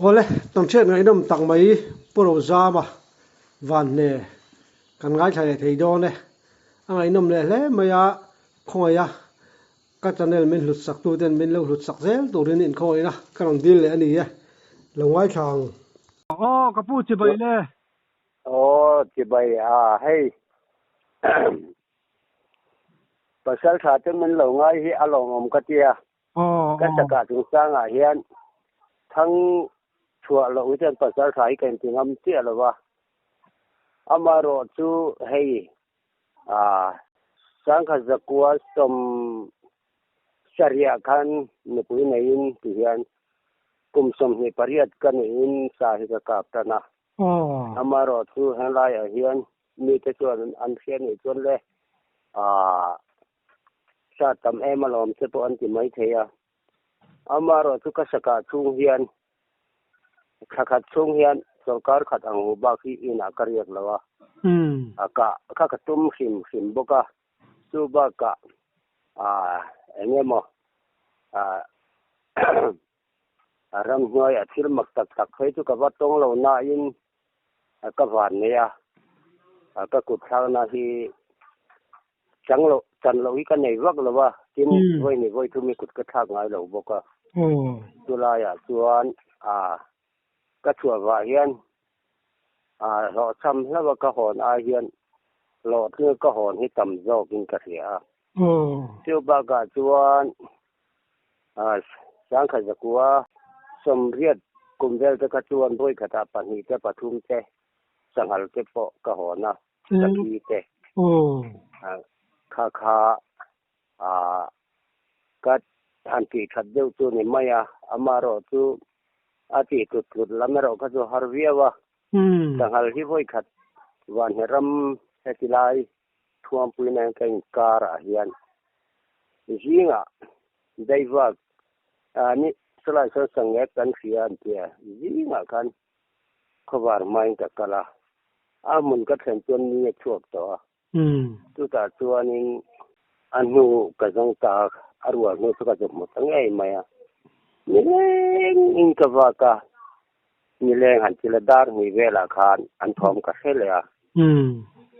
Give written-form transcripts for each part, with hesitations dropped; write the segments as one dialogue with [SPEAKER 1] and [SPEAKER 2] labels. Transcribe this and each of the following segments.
[SPEAKER 1] Awle, tawnhriat ngaihnawm tak mai Pu Rozama Vanhne kan ngaithla leh thei dawn e. A ngaihnawm leh hle mai a, khawngaih a, ka channel min hlut sak tu ten min lo hlut sak zel turin inkhawngaihna ka rawn dil leh a ni e. Lo ngaithla ang. Aw, ka pu chibai le.
[SPEAKER 2] Aw, chibai a, hei pasal tha te min lo ngai hi a lawmawm ka tia. Ka chakah chungchangah hian thang chhuah loh hi chuan pasal tha hi ka inti ngam chiah lo va. Amaherawh chu hei sangkhat zakua sawm sarihah khan nupui neiin ti hian kum 28 ka neihin sa hi ka kap tan a. Amaherawh chu henglaiah hian mite chuan an hria nih chuan le Sa tam em alawm che pawh an ti mai thei a. Amaherawh chu ka sakah chhung hian thla khat chhung hian sorkar khat ang hu bak hi inah ka riak lo a. A kah kha ka tum hrim hrim bawk a. Chu bakah eng emaw a ramhnuai a thil mak tak tak phei chu ka va tawng lo nain ka van nei a. Ka kut thlakna hi Chang loh, chan loh hi ka nei vak lo a, tin vawi ni vawi thum hi kut ka thlak ngai lo bawk a. Chulaiah chuan ka chhuah vah hian hlawhchham hlauh a ka hawn ai hian hlawhtling a ka hawn hi tam zawkin ka hria a. Chu bakah chuan sangkhat zakua 80 kum vel te kha chuan vawi khatah pahnih te pathum te sanghal te pawh ka hawn a. Sakhi te kha kha ka han tih that deuh chu ni mai a, amaherawh chu a tih tlut tlut lam erawh kha chu har viau a, sanghal hi vawi khat Vanhne ram heti lai Thuampui nen ka inkar ah hian zingah daivak ni sawlai sawn sangek kan hria an tia zingah khan khawvar hmain ka kal a, a hmun ka thlen chuan ni a chhuak tawh a. Chutah chuanin a hnu ka zawng ta a, a rual hnu chu ka zawh hmu ta ngei mai a. Nileng in ka vak a, nileng han chila dar hnih velah khan an thawm ka hre leh a.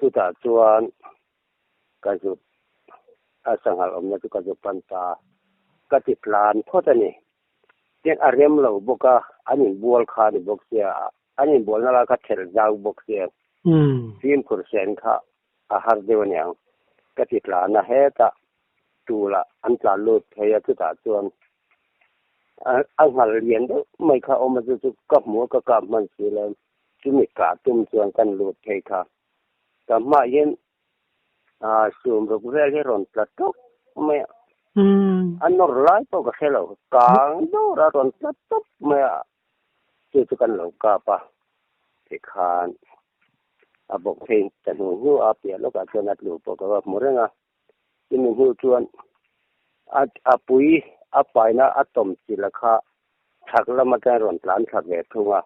[SPEAKER 2] Chutah chuan ka zut a sanghal awmna chu ka zu pan ta a, ka ti tlan phawt a ni. Tin a rem lo bawk a, an inbual kha a ni bawk sia, an inbualna lai kha thelh zau bawk sia, fimkhur sen kha a har deuh a niang. Ka ti tlan a, hetah tulah an tlan lut phei a, chutah chuan a nghal lian deuh mai kha a awm a, chu chu ka hmu a, ka kap hman si lo, chumi kah tum chuan kan lut phei kha. Ka hmaah hian Sum ruk vel hi rawn tla tawp mai a. A nawr lai pawh ka hre lo. Kang dawr a rawn tla tawp mai a. Chu chu kan lo kap a. Tikhan a bawk phei ta hnu hnu a piah lawkah chuan a tlu pawh ka va hmu reng a. Chumi hnu chuan a pui a paina a tawm chilh a kha chhak lam atang rawn tlan thla ve thung a.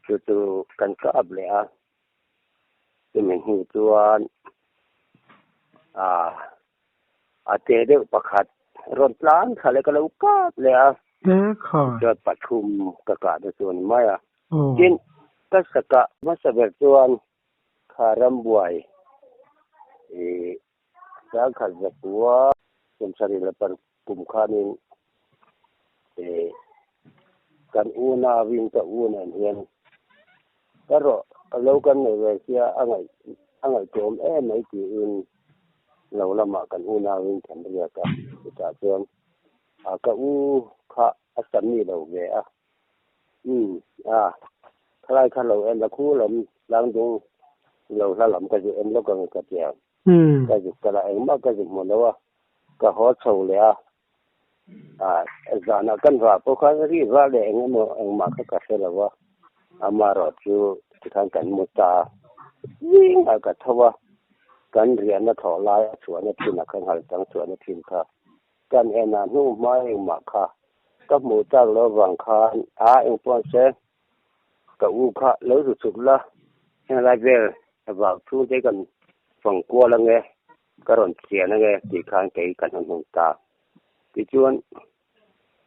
[SPEAKER 2] Chu chu kan kap leh a. Chumi hnu chuan ah a te deuh pakhat rawn tlan thla leh ka lo kap leh a. Tichuan pathum ka kah te chu a ni mai a. Tin, ka sakah hmasa ber chuan kha rambuai ih sangkhat zakua 74 kum khanin ih kan unauin ka u nen hian ka rawh a lo kan nei ve sia a ngaih a ngaihtuahawm em mai tiin lo lamah kan unauin kan riak a chutah chuan a ka u kha a sami lo ve a umm a khalai kha lo en la khu lam tlangdung lo hla lam ka zu en lawk ang ka tia. Ka zuk kal a, engmah ka zuk hmu lo a, ka haw chho leh a, ah zanah kan vah pawh khan ri vah leh eng emaw engmah kha ka hre lo a, amaherawh chu tikhan kan mu ta a, zingah ka tho a, kan riahna thawh lai a chhuahna thin a kha nghal chang chhuahna thin kha kan en a hnu hma engmah kha ka hmuh tak loh avang khan a engpawh se ka u kha lo zu chhuk la, henglai vel vang chhungte kan fang kual ange, ka rawn chian ange tih khan kei kan han hmu ta. Tichuan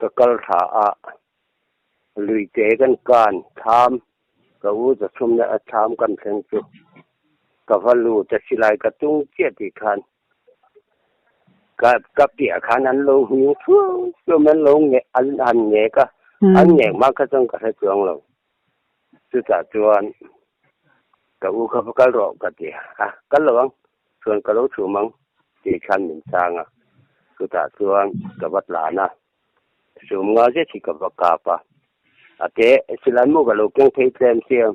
[SPEAKER 2] ka kal tha a, Lui te kan kan thlam ka u za thum leh a thlam kan thleng chu ka va lut a silai ka tung chiah tih khan ka ka piah khan an lo hming thuau thuau mai an lo nge an han ngek a an ngek hma kha chuan ka hre chuang lo chutah chuan ka u kha va kal rawh ka ti a kal lo ang chuan ka lo chhum ang tih khan min chang a chutah chuan ka va tlan a. Sum nga zet hi ka va kap a, a te silai mu ka lo keng thei tlem sia,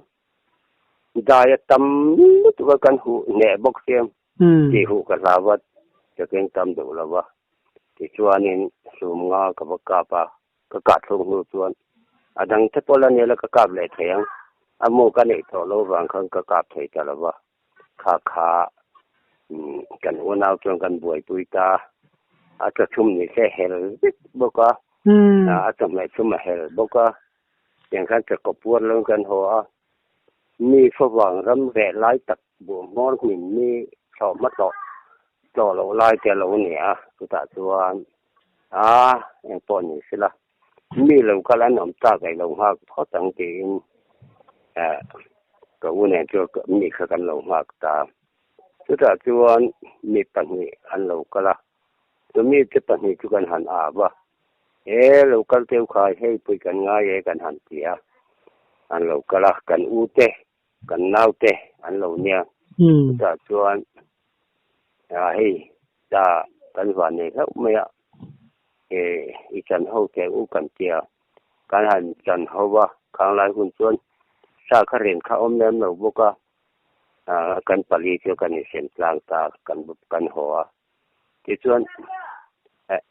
[SPEAKER 2] dai a tam lutuk a kan huh hneh bawk sia, tih huh ka hlau a, ka keng tam duh lo va. Tichuanin sum nga ka va kap a, ka kah thluk hnu chuan a dang te pawh la nia la ka kap leh thei ang, a mu ka neih tawh lo vang khan ka kap thei ta lo va. Kha kha kan unau chuan kan buaipui ta a chawchhum ni se hel vek bawk a, a chawhmeh chhum a hel bawk a, tiang khan chawkaw puar lo in kan haw a, mi favang ram reh lai tak buh hmawr hmin mi thlawhhma tlawh tlawh loh lai te a lo ni a, chutah chuan a engpawh ni sela Mi lo kal an awm tak ei lo nghak phawt ang tiin ka u nen chu mi kha kan lo nghak ta. Chutah chuan mi pahnih an lo kal a, chu mite pahnih chu kan han ap a, E lo kal teuh khai hei pui kan ngai e kan han ti a, an lo kal a, kan u te kan nau te an lo nia. Chutah chuan hei ta kan van nei hlauh mai a. I chan ho teh u kan tia, kan han chan ho va, khang lai hun chuan sa kha ren kha awm lem lo bawk a, kan pali chu kan insem tlang ta kan kan haw a, tichuan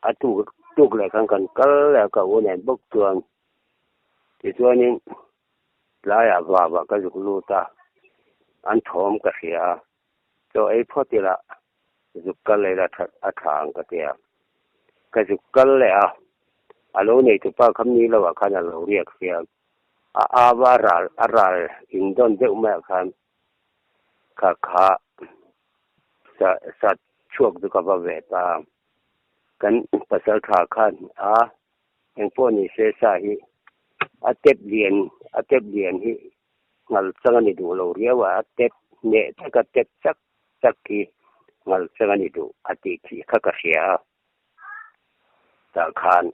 [SPEAKER 2] a tuk tuk leh khan kan kal leh a ka u nen bawk chuan tichuanin tlaiah vavah ka zuk lut a, an thawm ka hria a. Chaw ei phawt ila zuk kal leh ila a tha ang ka ti a. Ka zuk kal leh a, a lo neitupa kha mi lo ah khan a lo riak sia. A ava a ral a ral in dawn deuh mai ah khan kha kha sa sa chhuak chu ka va ve ta a. Kan pasal tha khan a engpawh ni se sa hi a tep lian a tep lian hi Ngal chang a ni duh lo riau a, a tep hneh tak a tep chak chak hi ngal chang a ni duh a tih thih kha ka hria a, tah khan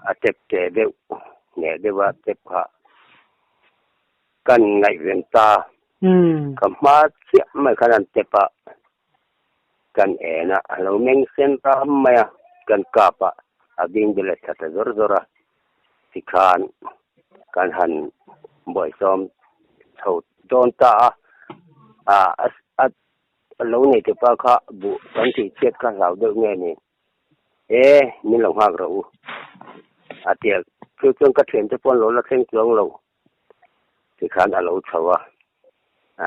[SPEAKER 2] a tep teh deuh hneh deuh a tep kha kan ngaihven ta, ka hma chiah mai khan an tep a, kan en a, a lo meng sen ram mai a, kan kap a, a bing bel a tha ta zawr zawr a, tikhan kan han bawihsawm chho dawn ta a, ah a lo nei te pa kha buh kan tih chhiat kha hlau deuh nge ni, e min lo nghak rawh u a ti a, chu chuan ka thiante pawh an lo la thleng chuang lo. Tikhan a lo chho a,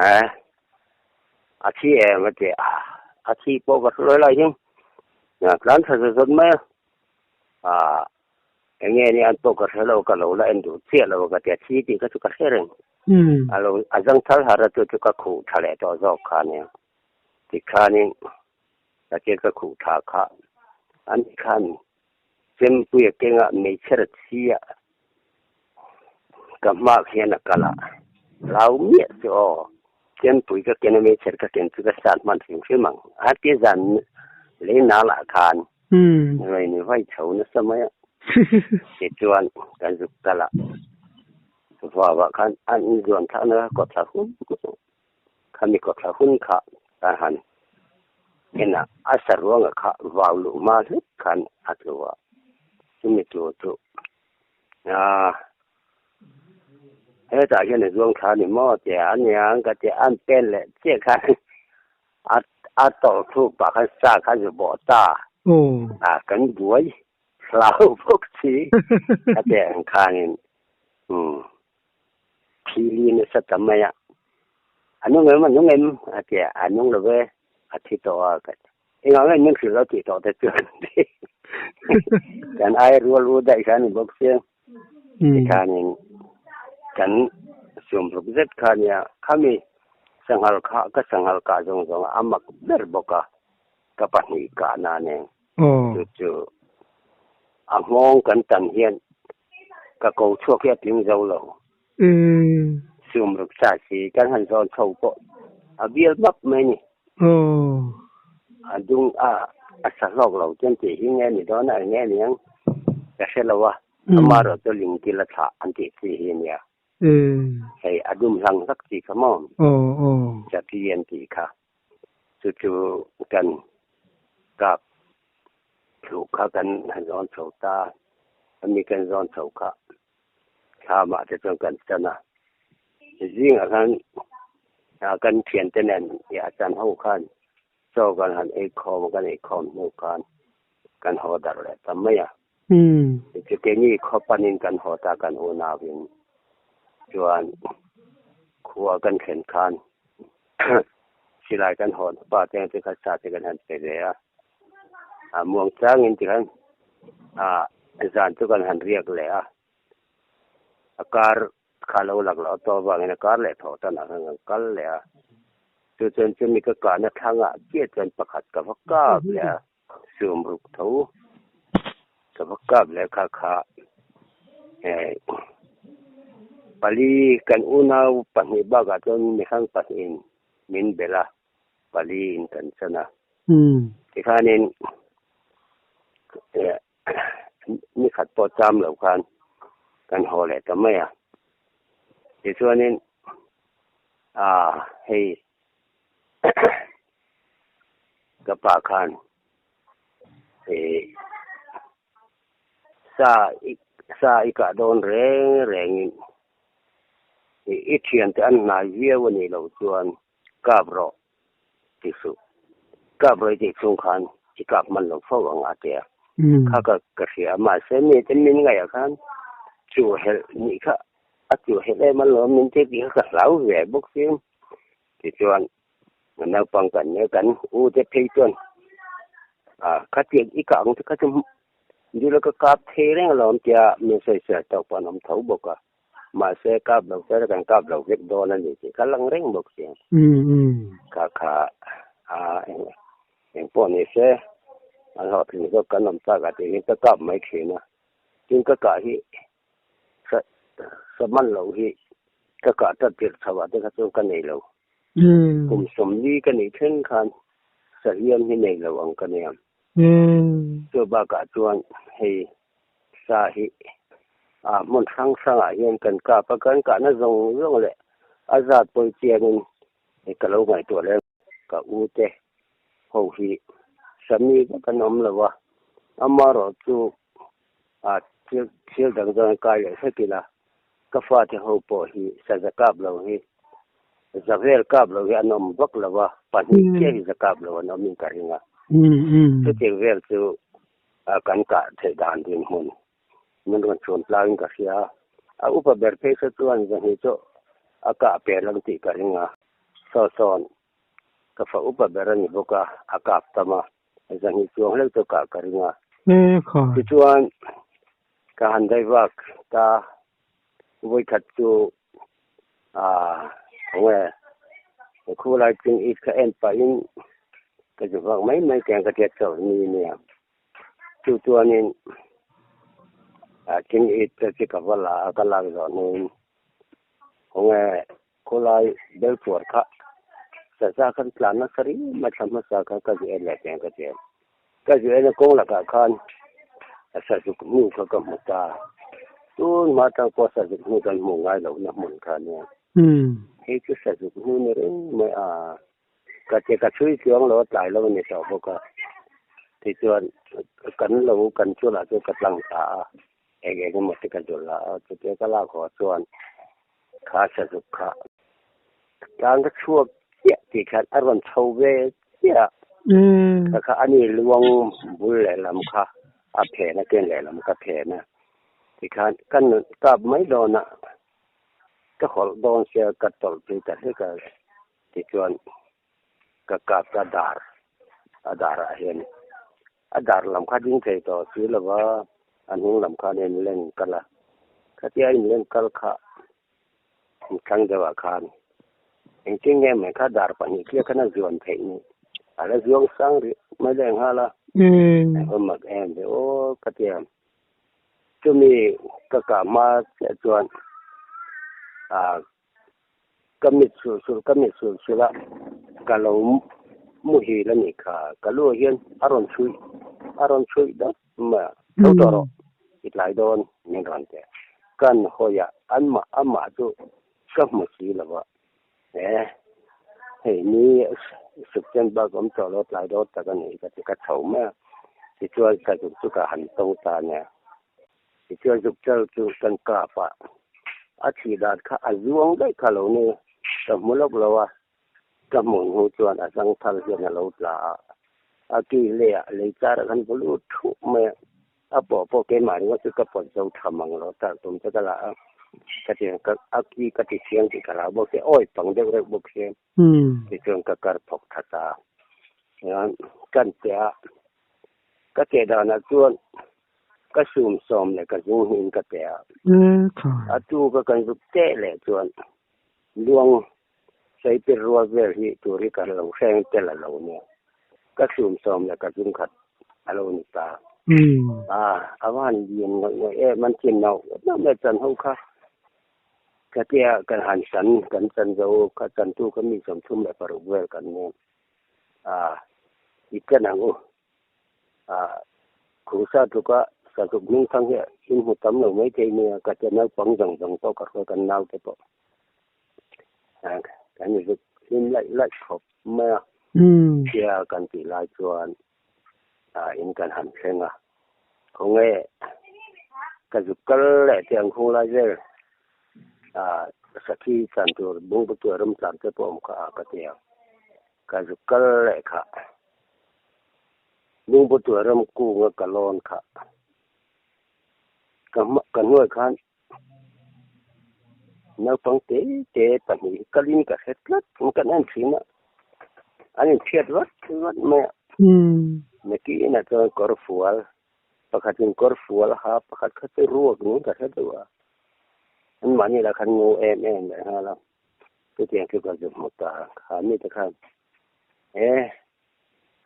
[SPEAKER 2] eh a thi em a ti a, a thi pawh ka hruai lai hian tlan tha zawt zawt mai a, ah eng nge nia an pawh ka hre lo ka lo la en duh chiah lo ka ti a, thi tih kha chu ka hre reng, a lo a zang thal har a chu chu ka khuh tha leh tawh zawk kha nia, tikhanin ka che ka khuh tha kha an khan Chempuia kengah hmeichher a thi a, ka hmah khian a kal a, hlau miah chu aw, Chempui ka ken a hmeichher ka ken chu ka sat hman hrim hrim ang a ti zan lei nalah khan rain vai chho nasa mai a, tichuan kan zuk kal a, vauah khan an zuan thlakna kha kawthla hun Khami kawthla hun kha ka han en a, a saruanga kha vau luh hma hlek khan a tlu a, chumi tlu chu aah hetah hian a zuang thla a ni maw tia a niang ka tia an pen leh chiah khan a a tawlh thluk pah khan sa kha zu bawh ta a kan buai hlau bawk si ka tih ang khanin umm. Thili nasa ta mai a, A nung em, a nung em? a ti a, A nung lo ve, a thi tawh a ka ti. Engah nge min hrilh lo tih tawh te chuan kan ai rual u daih kha a ni bawk sia. Tikhanin kan sumruk zet kha a nia, khami sanghal kha ka sanghal kah zawng zawng a mak ber bawk a, ka pahnih kahna nen chu chu a nghawng kan tan hian. Ka ko chhuak hi a tling zo lo. Sum ruk sa si kan han zawn chho pawh a bial map mai ni. A dung a a sa hlawk lo chuan tih hi nge ni dawn a eng nge niang ka hre lo a, amaherawh chu lingkil a thlah an tih chi hi a nia. Hei a dum hlang hlak chi kha maw? Chati an tih kha. Chu chu kan kap thluh kha kan han zawn chho ta, ami kan zawn chho kha thlamah te chuan kan chan a. Zingah khan kan thiante nen a chan ho khan chaw kan han ei khawm a, kan ei khawm hnu khan kan haw darh leh ta mai a. Chutini khaw panin kan haw ta kan unauin chuan khua kan thlen khan silai kan hawn pa te ang chu kha sa te kan han pe ve a, a muang changin tikhan a zan chu kan han riak leh a, a kar kha lo lak loh tawh avangin a kar leh thawh tan ah khan kan kal leh a, chu chuan chumi ka kahna thlangah chiah chuan pakhat ka va kap leh a. Sum ruk tho ka va kap leh kha kha eh pali kan unau pahnih bakah chuan mihrang pahnihin min belh a, pali in kan chan a. Tikhanin eh ni khat pawh cham lo khan kan haw leh ta mai a. Tichuanin ah hei Ka pa khan eh sa i sa i kah dawn reng rengin i thiante an hnai viau a nih loh chuan kap rawh ti suh. Kap rawh i tih chhung khan i kap hman lo fo ang a ti a. Kha ka ka hria a mahse mite min ngaihah khan chu helh nih kha a chu helh em alawm min ti tih kha ka hlau ve bawk si. Tichuan, naupang kan nia kan u te phei chuan ah khatiang i kah ang te kha chu dil a ka kap thei reng alawm tia min sawisel tawk pawh an awm tho bawk a, mahse kap lo se kan kap lo vek dawn a ni tih kha lang reng bawk si. Kha kha ah eng eng pawh ni se an hlawhtling zawk kan awm tak a tiin ka kap mai thin a, tin ka kah hi Sa sa man loh hi ka kah tat tirh chho ah te kha chuan ka nei lo. Kum sawmli ka neih thleng khan sa hliam hi nei lo ang ka nei ang. Chu bakah chuan hei sa hi a hmun hrang hrangah hian kan kap a, kan kahna zawng zawng leh a zat pawi chiangin hei ka lo ngaihtuah leh ka u te ho hi sami vek an awm lo a, amaherawhchu a thil thil dang zawng kai leh hlek ila ka fate ho pawh hi saza kap lo hi za vel kap lo hi an awm vak lo a, pahnih chiah hi za kap lo an awm in ka ring a, chutiang vel chu kan kah theih dan dinhmun min rawn chhun tlangin ka hria a, a upa ber phei kha chuan zahnih chu a kah per ang tih ka ring a, saw sawn ka fa upa ber a ni bawk a, a kap tam a, zahnih chuang hlek chu kah ka ring a. Tichuan ka han dai vak ta vawikhat chu aah khawnge khulai ching it kha en pahin ka zu vak mai mai teng ka hriat chauh ni nia. Chu chuanin thing it te chu ka va la a, ka lak zawh hnuin khawnge khawlai bel chhuar kha saza khan tlan nasa ri mai thla hmasa khan ka zu en leh teng ka ti a. Ka zu en a kawng lakah khan sazuk hnu kha ka hmu ta. Tun hma atang pawh sazuk hnu kan hmuh ngai lohna hmun kha ania. Hei chu sazuk hnu ni reng mai a. Ka che ka chhui chuang lo a tlai lo a ni tawh bawk a, tichuan kan lo kan chulah chuan ka tlang ta a, eng eng emaw te ka zawlh la a, chutia ka lak haw chuan kha sazuk kha tlang ka chhuak chiah tih khan a rawn chho ve chiah a, kha kha a ni luang bul lehlam kha a phen a, ken lehlam ka phen a, tikhan ka nun kap mai dawn a, ka hawlh dawn sia ka tawlh pui ta hlek a. Tichuan ka kap ka dar, a darah hian a dar lam kha ding thei tawh si lo va, a hnung lam khan a inleng kal a, khatia a inleng kal kha thlang deuhah khan engtin nge mai kha dar pahnih chiah khan a zuan theih ni, a la zuang sang rih mai leh nghal a, a va mak em ve aw ka ti a. Chumi ka kah hma chiah chuan ka mit sulh sulh ka mit sulh sulh a, ka lo muhil a nih kha. Ka lu ah hian a rawn chhuih a rawn chhuih deuh mai a, tho tawh rawh i tlai dawn min rawn ti a. Kan hawi a, anmah amah chu ka hmu si lo a, e hei ni September ka awm tawh lo tlai dawn tak a nih ka ti ka chho mai a, tichuan sazuk chu ka han tawng ta a nia. Tichuan zukchal chu kan kap a, a thih dan kha a zuang daih kha lo ni, ka hmu lawk lo a, ka hmuh hnu chuan a zangthal hian a lo tla a, a ki leh ah lei char ah khan va lut thup mai a, a pawh pawh keimah ringawt chu ka pawt zo tha mang lo tak tum chu ka la a, ka ti a ki ka ti chiang tih ka hlau bawk sia, awi pang deuh reuh bawk sia, tichuan ka kar phawk tha ta a, kan teh a, ka teh danah chuan Ka sum sawm leh ka zung hnin ka pe a. A tu ka kan zuk teh leh chuan luang saipir rual vel hi tur hi ka lo hreng tel a lo nia. Ka sum sawm leh ka zung khat a lo ni ta. A a va han lian ngawih ngawih em an chin nauh nauh mai chan ho kha. Ka tia kan han san kan chan zo kha chantu kha mi 36 vel kan nia. A i chen ang u. Khungsa tluka sazuk hmingthang hi in hmu tam lo mai thei nia, ka tia naupang zawng zawng pawh ka hruai kan naute pawh kan zuk hlim laih laih khawp mai a. Tia kan tih lai chuan in kan han thleng a, khawnge ka zuk kal leh teh ang khung lai vel sakhi chan tur bungbu tur ram tlan te pawh awm kha a ka ti ang. Ka zuk kal leh kha. Lungpu tuah ram kunga ka lawn kha. Ka hma ka hnuai khan naupang te te pahnih hi kalin ka hre tlat in kan en thin a. An inchhiat vat vat mai a. Nakinah chuan kawr fual pakhatin kawr fual a ha pakhat kha chu ruak niin ka hre deuh a. Anmahni lah khan ngo em em leh nghal a. Chutiang chu ka zu hmu ta kha mite khan e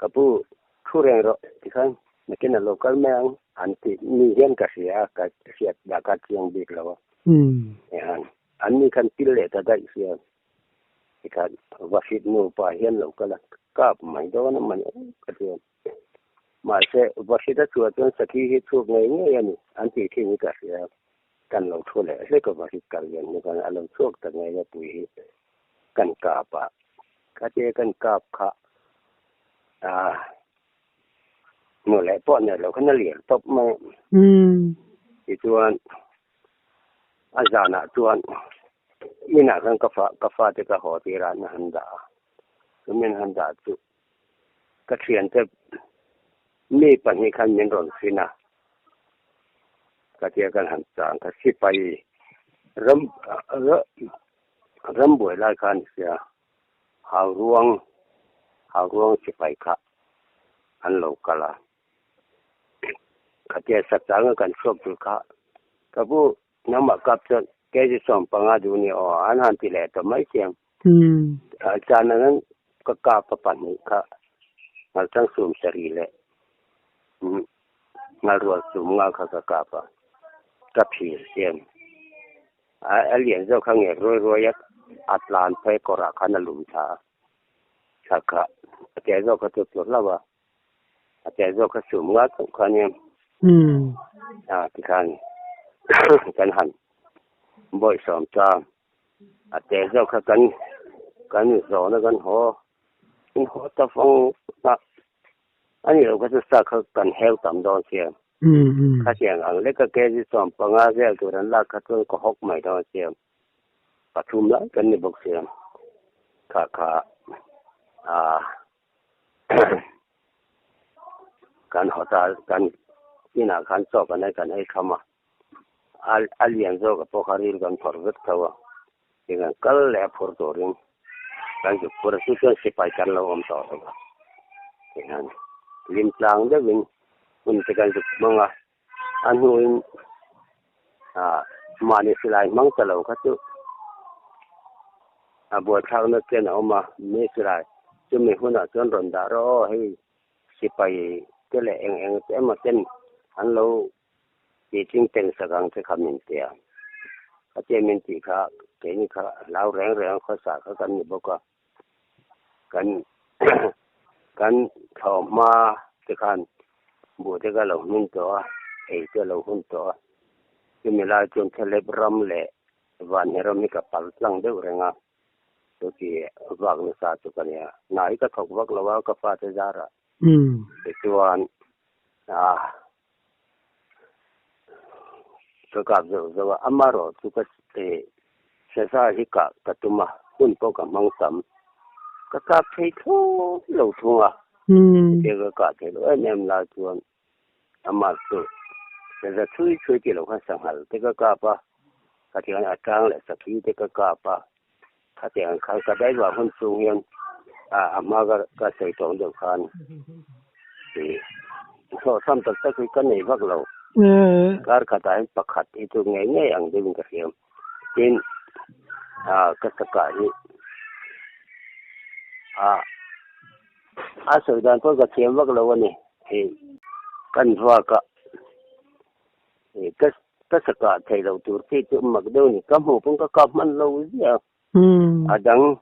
[SPEAKER 2] ka pu thu reng rawh tikhan nakin a lo kal mai ang an ti ni hian ka hria a ka hriat dah ka chiang bik lo a ehan an ni khan pil leh ta daih sia tikhan va hrit nupa hian lo kal a kap mai dawn a mani ka ti a mahse va hrit a chhuah chuan sakhi hi chhuak ngei ngei a ni an tih thin hi ka hria. Kan lo thu leh hlek a vahrit kal lian hnu khan a lo chhuak ta ngei a pui hi kan kap a, khatia kan kap kha ah hmu leh pawh nei lo khan a lian tawp mai a. Tichuan a zanah chuan inah khan ka fa ka fate ka haw tir a an han dah a, chumi an han dah chu ka thiante mi pahnih khan min rawn fin a. Ka tia kan han chang ka sipai ram ram buai lai khan sia hau ruang hau ruang sipai kha an lo kal a khatia sachanga kan chhuak tur kha ka pu nangmah kap chuan kg 15 duh ni aw an han ti leh tawh mai chiang chan ang ka kap a pahnih kha ngalchang 70 leh Ngalrual chum nga kha ka kap a, ka phir chian. A lian zawk kha ngek ruai ruai a, a tlan phei kawrah khan a lum thla a. Thla kha a tel zawk kha chu tlawh hlauh a, a tel zawk kha chum nga chauh kha ania. A tikhan kan han bawihsawm ta, a tel zawk kha kan kan zawhna kan haw, kan haw ta fang a. A ni lo kha chu sa kha kan heu tam dawn sia. Khatiang ang leka kg 15 vel tur an lak kha chuan ka hawk mai dawn sia. Pathum lai kan ni bawk sia. Kha kha ah kan hawta kan inah khan chaw kan ei kan ei tham a. A lian zawk a pawh kha ril kan phawrh vek tho a. Tingan kal leh a phur turin kan zuk phur a, chu chuan sipai kan lo awm tawh lo va. Tihian lim tlang deuhin hun te kan zuk hmang a, a hnuin ah mahni silai hmang ta lo kha chu a buaithlakna chen a awm a, mi silai chumi hunah chuan rawn dah rawh aw hei sipai te leh eng eng te emaw ten an lo. Ti ching teng sak ang che kha min ti a. Khatia min tih kha keini kha hlau reng reng khawsa kha kan ni bawk a. Kan kan thlawh hma te khan buh te kha lo hmin tawh a, ei te a lo hun tawh a. Chumi lai chuan Thelep ram leh Vanhne ram hi ka pal tlang deuh reng a. Chuti vak nasa chu ka nia. Hna hi ka thawk vak lo a ka fate zarah. Tichuan ah ka kap zeuh zeuh a, amaherawh chu ka sasa hi kah ka tum a, hun pawh ka hmang tam. Ka kap thei thlawt lo thung a, chutia ka kah theih loh em em lai chuan amah chu sasa chhui chhui tih loh khan sanghal te ka kap a, khatiang a tang leh sakhi te ka kap a, Khatiang khan ka driver hun chung hian a hma ka sawi tawng deuh khan hlawhchham tak tak hi ka nei vak lo. Kar khatah hian pakhat hi chu ngei ngei ang deuhin ka hria. Tin, ka sakah hi a sawi dan pawh ka thiam vak lo a ni. Kan vak a. Ka ka sakah thei lo tur chi chu mak deuh a ni. Ka hmuh pawn ka kap hman lo ziah a. A dang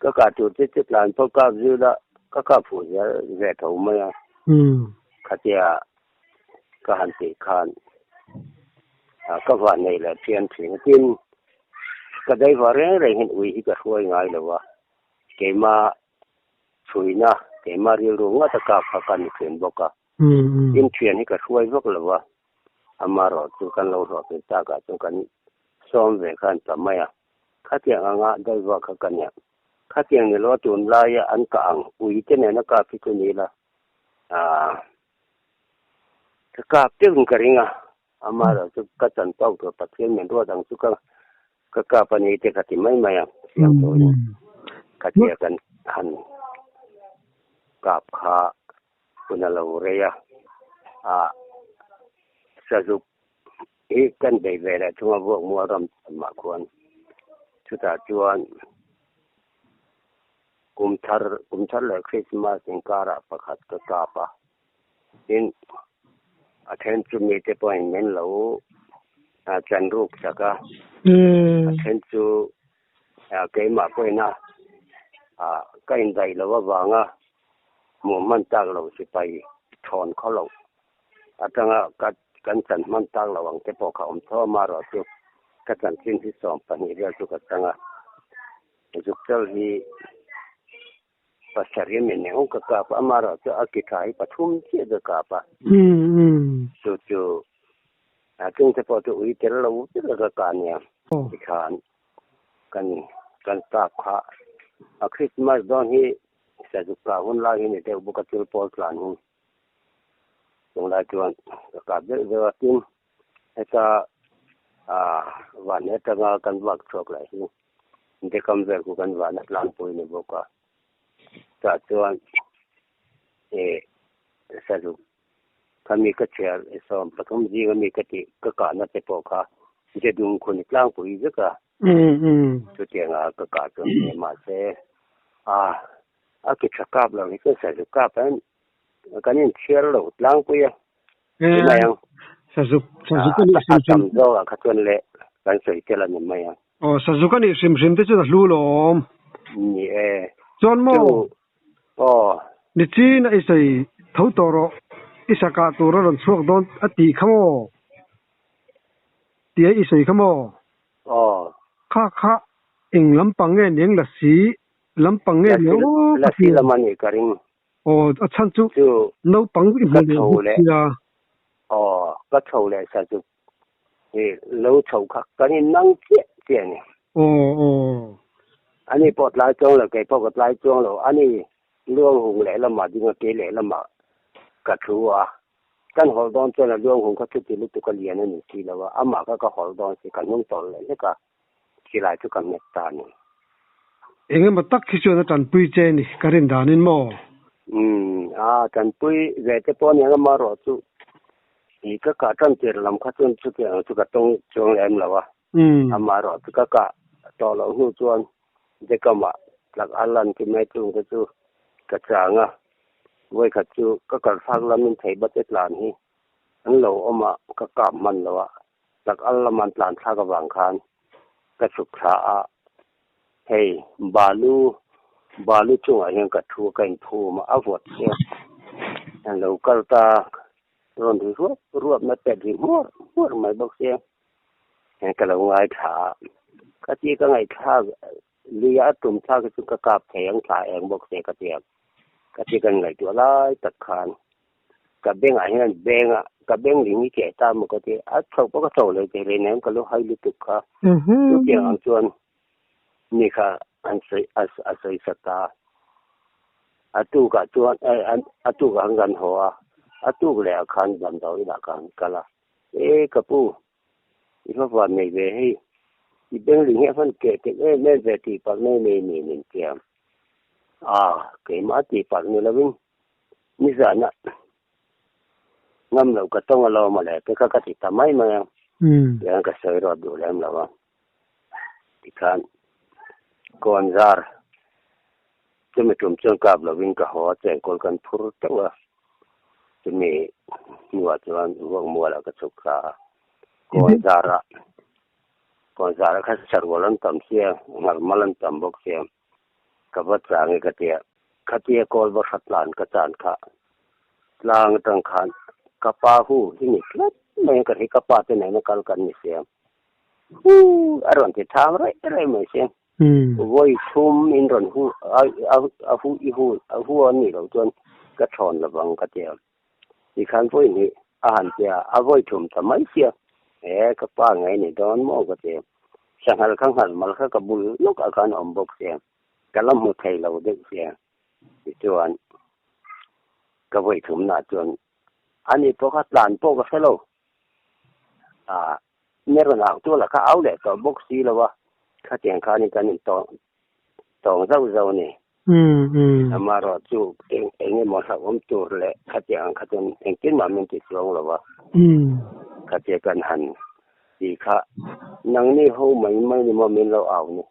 [SPEAKER 2] ka kah tur chi chu tlan pawh kap zui la, ka kap fuh zel ve tho mai a. Khatia ka han tih khan ka van nei leh phian thin. Tin, ka driver reng reng hian ui hi ka hruai ngai lo a, keimah chhuina, keimah rilru ngata kap kha ka ni thin bawk a. Tin thian hi ka hruai vak lo a, amaherawh chu kan lo hlawhtlin takah chuan kan sawm ve khan ta mai a, khatiang anga driver kha ka nia. Khatiang ni lo a tunlaia an kah ang ui te nena kap hi chu ni la, aah ka kap deuhin ka ring a, amaherawh chu ka chan tawk tur Pathian min ruat ang chu ka ka kap a ni te ka ti mai mai a, siam turin khatia kan han kap kha. Hun a lo rei a, ah Sazuk hi kan bei ve leh thung a vuak mual ram mah khuan chutah chuan kum thar kum thar leh Christmas inkarah pakhat ka kap a, tin a then chu mite pawhin min lo chan ruk sak a, a then chu keimah pawhin a ka indaih loh avanga Hmuh hman tak loh sipai thawn khaw loh atanga ka kan chan hman tak loh ang te pawh kha awm tho a, amaherawh chu ka chanchin hi 12 vel chu ka chang a, zukchal hi pasarih mi neu ka kap a, amaherawh chu a ki tha hi pathum chiah ka kap a, chu chu chung te pawh chu ui tel lo vek a ka kah nia tikhan kan kan kap kha a Christmas dawn hi Sazuk kah hun lai hi ni deuh bawk a thil pawl tlan hi tunlai chuan ka kap deuh deuh a tin heta ah van atanga kan vak chhuak leh hi Dekam vel khu kan van a tlangpui ni bawk a tah chuan eh Sazuk kha mi ka chhiar 13 zinga mi ka tih ka kahna te pawh kha Jedung khu ni tlangpui vek a. Chutianga ka kah chuan hle mahse a a ki tha kap lo hi chuan sazuk kap hian kan inchhiar lo tlangpui a ti mai ang.
[SPEAKER 1] Sazuk sazuk a nih hrim
[SPEAKER 2] hrim. A tam zawk ah kha chuan le kan sawi tel a ni mai ang.
[SPEAKER 1] Aw sazuk a nih hrim hrim te chuan a hlu lawm.
[SPEAKER 2] Ni e.
[SPEAKER 1] Chuan maw.
[SPEAKER 2] Chu aw.
[SPEAKER 1] Nichin a i sawi tho tawh rawh i sakah tur a rawn chhuak dawn a tih kha maw? Tia i sawi kha maw?
[SPEAKER 2] Aw.
[SPEAKER 1] Kha kha eng lampang nge niang lasi lampang nge niang aw ka
[SPEAKER 2] ti. Lasi lam a nih ka ring.
[SPEAKER 1] Aw a chhan chu naupang i hmu leh bawk sia.
[SPEAKER 2] Aw ka chho leh sa chu i lo chho kha kan in nang chiah chiah a ni.
[SPEAKER 1] Aw aw.
[SPEAKER 2] Ani pawh tlai chuang lo kei pawh ka tlai chuang lo ani luang hung leh lamah ding a kei leh lamah ka thu a. Kan hawlh dawn chuan a luang hung kha chuti lutuk a lian a ni si lo a, amah kha ka hawlh dawn si, ka hnung tawlh leh hlek a, silai chu ka hmet ta a ni.
[SPEAKER 1] Eng emaw tak hi chuan a tanpui che ni, ka rin danin maw?
[SPEAKER 2] Umm, a tanpui ve te pawh aniang amaherawh chu i ka kah tan tir lam kha chuan chutiang chu ka tawng chuang lem lo a, amaherawh chu ka kah tawh loh hnu chuan Dekamah tlak a lan ti mai chung te chu ka chang a, Vawikhat chu ka kal thlak lamin thei bate tlan hi An lo awm a, ka kap hman lo a, tak al lama an tlan thlak avang khan ka chhuk thla a, hei balu balu chungah hian ka thu a, ka inphum a, a vawt sia, an lo kal ta rawn ri ruap ruap na pet ri hmuar hmuar mai bawk sia, heng ka lo ngaithla a, ka ti ka ngaihthlak Luia a tum thlak hi chu ka kap thei ang thla eng bawk se ka ti a, ka ti kan ngaihtuah lai tak khan ka bengah hian beng a, ka beng ling hi keh ta maw ka ti a, chho pawh ka chho lo thei rei nem ka lu hai lutuk kha, chutiang ang chuan mi kha an sawi a sawi sa ta, a tukah chuan a tukah khan kan haw a, a tuk leh ah khan damdawi inah ka han kal a, e ka pu I va van nei ve hei. I bengling hi a hman keh tel em em ve tih palh nei nei ni min tiam. A, keimah tih palh ni lovin nizana ngam loh ka tawng alawm a le te kha ka ti ta mai mai a. Tiang ka sawi rawt duh lem lo a. Tikhan kawnzar chumi tum chuan kap lovin ka haw a, chengkawl kan phur teuh a. Chumi hnuah chuan vuakmualah ka chhuk thla a, kawnzarah kawnzarah kha sarual an tam sia, ngalmal an tam bawk sia, ka va chang e ka tia. Khatia kawl va hra tlan ka chan kha tlang atang khan ka pa hu hi ni tlat mai a, ka hri ka pa te nena kal kan ni sia. Hu a rawn ti thang raih raih mai sia. Vawi thum in rawn hu a hu i hu a hu a nih loh chuan ka thawn lovang ka ti a. Tikhan vawi hnih a han ti a, a vawi thum ta mai sia. E ka pa ngei ni dawn maw ka ti a. Sanghal kha nghal mal kha ka bul lawk ah khan a awm bawk sia. Ka la hmu thei lo deuh sia. Tichuan ka vawi thum nah chuan ani pawh kha tlan pawh ka hre lo. Ah. Ni rawn au tu la kha au leh tawh bawk si lo a, khatiang khanin kan in tawng tawng zauh zauh a ni. Amaherawh chu eng eng emaw hlauhawm tur leh khatiang ang kha chuan engtin mah min ti chuang lo a, khatia kan han ti kha nangni ho mai mai ni maw min lo au ni,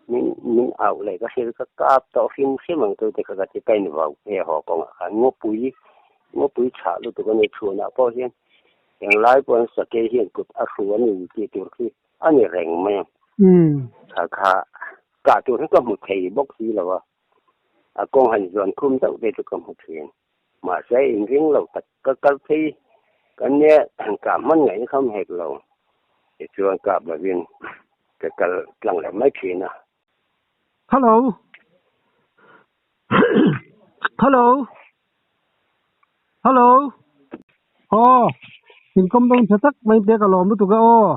[SPEAKER 2] min min au leh ka hria ka kap tawh hrim hrim ang chu ti kha ka ti ka invau he haw kawngah khan ngawpui ngawpui chhah lutuk a ni chhunah pawh hian Englai pawhin sakei hian kut a hru a ni tih tur khi a ni reng mai a. Kha kha kah tur hi ka hmu thei bawk si lo a, a kawng han zuan khum deuh te chu ka hmu thin. Mahse inring lo tak ka kal phei kan nia han kah hman ngaihna kha awm hek lo. Tichuan kap lovin ka kal tlang leh mai thin a.
[SPEAKER 1] Hello. Hello. Hello. Aw, inkawm dawn tha tak mai pek alawm lutuk a aw.